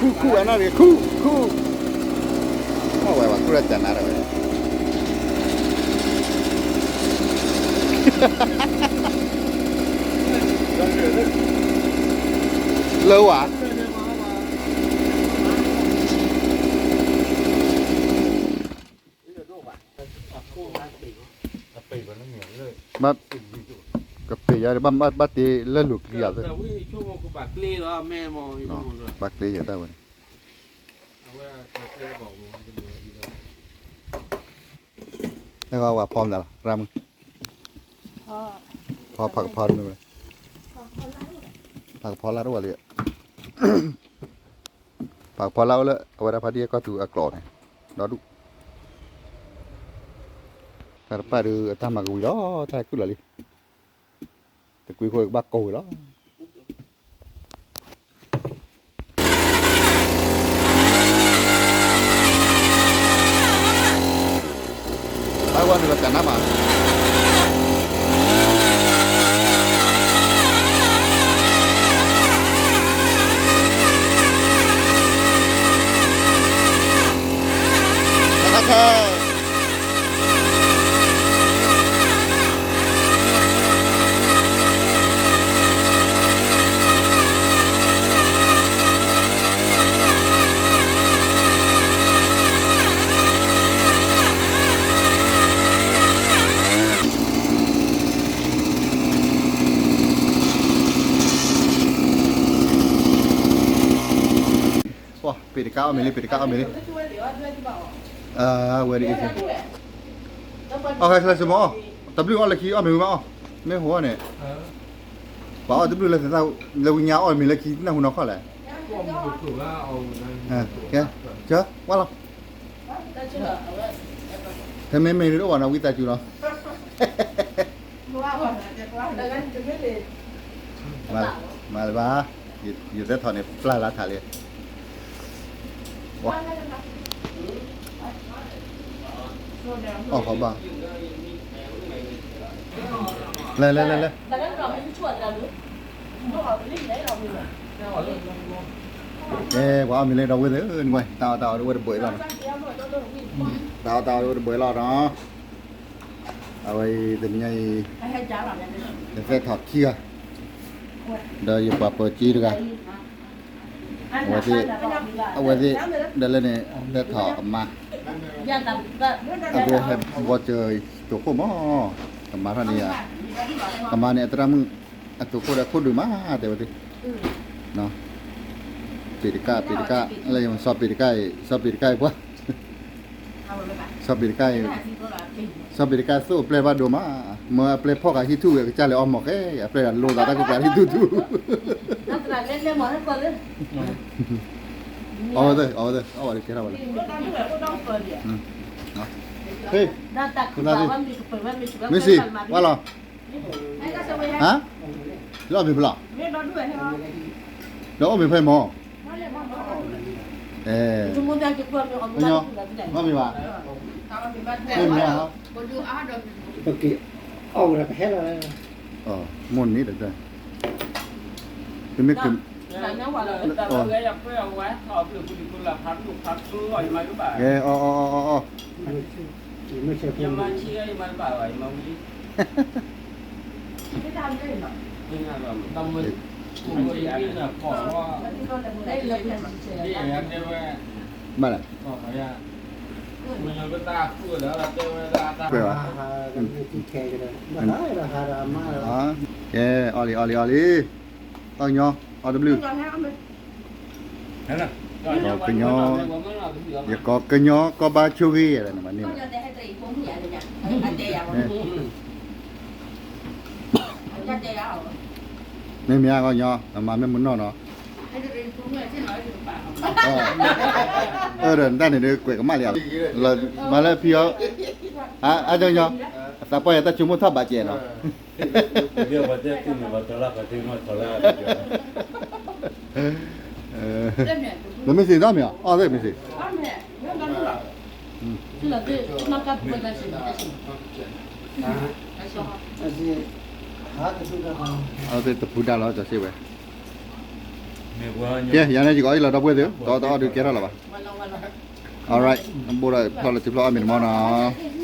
ခူၣ်ခူၣ်အနၣ်ရံၣ် ခူၣ်ခူၣ်, မ့ၢ်ဝဲပှၤခူၣ်တၢ်ကနၣ်တဝဲ လၢဝဲ ဘၣ်, ကပ့ၤယၤ ဘၣ်တ့လၢလိၤကျံယၤသ့, ဘၣ်ကျ့ယၤတၢ်ဝဲန့ၣ်, အဲၣ်ဝဲဖီမနုၤလီၤ ရၢ်မုၣ်, ဖီဖးကဖီတမ့ၢ်ဝဲ, ဖးကဖီလၢတဝဲလံ ဖးကဖီလၢအိၣ်လၢအဝဲဒၣ်ဖါတံၢ်ကီၢ်သူးအကျိာ်န့ၣ်, ဒီဒူၣ်, တၢ်တပၣ်ဒုးအတၢ်မၤကဝံၤလီၤ တၢ်ဟဲကုၣ်လီၤလံ, တကွံဃိကဘၣ်ကိးဝံၤလီၤ. ဘၣ်ဝဲန့ၣ်လီၤတၢ်နါမး တၢ်နါခဲ ပ့ၤတကါအီၣ်မ့ၤလံ ပ့ၤတကါအီၣ်မ့ၤလံ, ဝဲဒ်အံၤ, အီၣ်ခဲချၢစမီၤ, တဘျုးအီၣ်လၢခံအီၣ်မ့ၤဝံၤမးအီၣ်, မ့ၢ်ဟိဝဲန့ၣ်, ပှၤအီၣ်တဘျုးလၢသး လၢဝံညါအီၣ်မ့ၤလၢခံနၢ်ဟူနီၢ်ခီလဲၣ်, ကဲ, ကဲ, ဝါလီၤ, ဖဲမ့မ့ၢ်ဒ်အိၣ်ဘၣ်နီၤ ဝံသးစူၤလီၤ မၤလၢၤဘၣ်, ယသဲထီၣ်န့ၣ် ပျၢ်လၢထးလံ, အီၣ်ဃီဘၣ်, လဲၤ လဲၤ လဲၤ လဲၤ, ကဲ ပှၤအီၣ်မ့ၤလၢဒီဝဲသ့ၣ်ဧၢ, တၢ်အီၣ်တၢ်အီဒ်ဝဲတဘှဲးလီၤနီၤ, တၢ်အီၣ်တၢ်အီဒ်ဝဲတဘှဲးလီၤနီၤ, အဝဲအံၤတနံၤညါအံၤ ယသဲထီၣ်ခံဂၤ, ဒီးယပှၤပၢၤက့တဂၤ, အဝဲသ့ၣ်, အဝဲသ့ၣ်, ဒီးလၢန့ၣ် သဲထီၣ်အမါ, အဝဲဟဲဘီစၢၤသုးခိၣ်မး, ကမါထီၣ်န့ၣ်ယၤ, ကမါန့ၣ်အသရၣ်မုၣ်, အသုးခိၣ်ဒီးခိၣ်ဒုးမး တဲဝဲသ့ၣ်, ပ့ၤတကၣ် ပ့ၤတကၣ်, လၢယမၤစီၤပ့ၤတကၣ်အံၤ စီၤပ့ၤတကၣ်အံၤပှၤ စီၤပ့ၤတကၣ်အံၤ, စီၤပ့ၤတကၣ်သိၣ်အပျဲၢ်ဘၣ်ဒိမး, မၢအပျဲၢ်ဖီၣ်ဃာ်ဟံၣ်ထူၣ်ဝဲအကစၢ်လဲၤအီၣ်မီၢ်ဃဲ, အပျဲၢ်လိာ်သးတၢ်ကူၣ်သးဟံၣ်ထူၣ်ထူၣ်, အီၣ်ဝဲသ့ၣ် အီၣ်ဝဲသ့ၣ် အီၣ်ဝဲဒ်ကဲထီၣ်ဝဲလီၤ, မ့ၢ်စံး ဝဲလီၤ, ဟါ, လၢအီၣ်မ့ၤဖဲလီၤ, လၢအီၣ်မ့ၤဖဲမီၢ်, အဲ, ကညီ, အီၣ်မ့ၤဘၣ်, မ့ၢ်မ့ၢ်ဧါ, ပက့ၤအီၣ်ဝဲဒၣ်ပဟဲလီၤ, မိၢ်န့ၣ်ဒီး, ပမ့ၢ်က့ၤ, ကဲ, အီၣ် အီၣ် အီၣ် အီၣ် အီၣ် ဘၣ်လဲၣ်, ကွဲးဘၣ်, ကဲ, အီၣ်လံ အီၣ်လံ အီၣ်လံ, အီၣ်ကညီ, အီၣ်တဘျုး, ကညီ, ယကိးကညီကီၢ်ဘါဆိဂ့ၤ နမၤန့ၢ်ဘၣ်, မ့မ့ၢ်အဂီၢ်ညီ နမၤမ့ၢ်မုၢ်နီၢ်နီၤ, အၢ ဒီးနတၢ်န့ၣ်ဒုးကွဲးကမၣ်လံဧါ, မၤလၢဖံအီၤ, အါကညီ, အသးပှၢ်ယၤတၢ်ဆိကမိၣ်ထီၣ်ဘးကဲနီၤ, နမ့ၢ်စံးနီတမံၤဧါ, အီၣ်သ့ၣ်မ့ၢ်စံး, အီၣ်သ့ၣ်တဖုဒၣ်လီၤ ကၠီစ့ဝဲ, ကဲ ယၤန့ၣ်ယကအီၣ်လီၤဒီပုၢ်ဝဲၢ်သ့ၣ်, တအီၣ်တအီၣ်ဒုးကဲထီၣ်လၢၤဘၣ်. Alright, ဘိၣ်ဒီးဖျီၣ်လၢထံဖျီၣ်အီၣ်မ့ၤတမီနီၤ.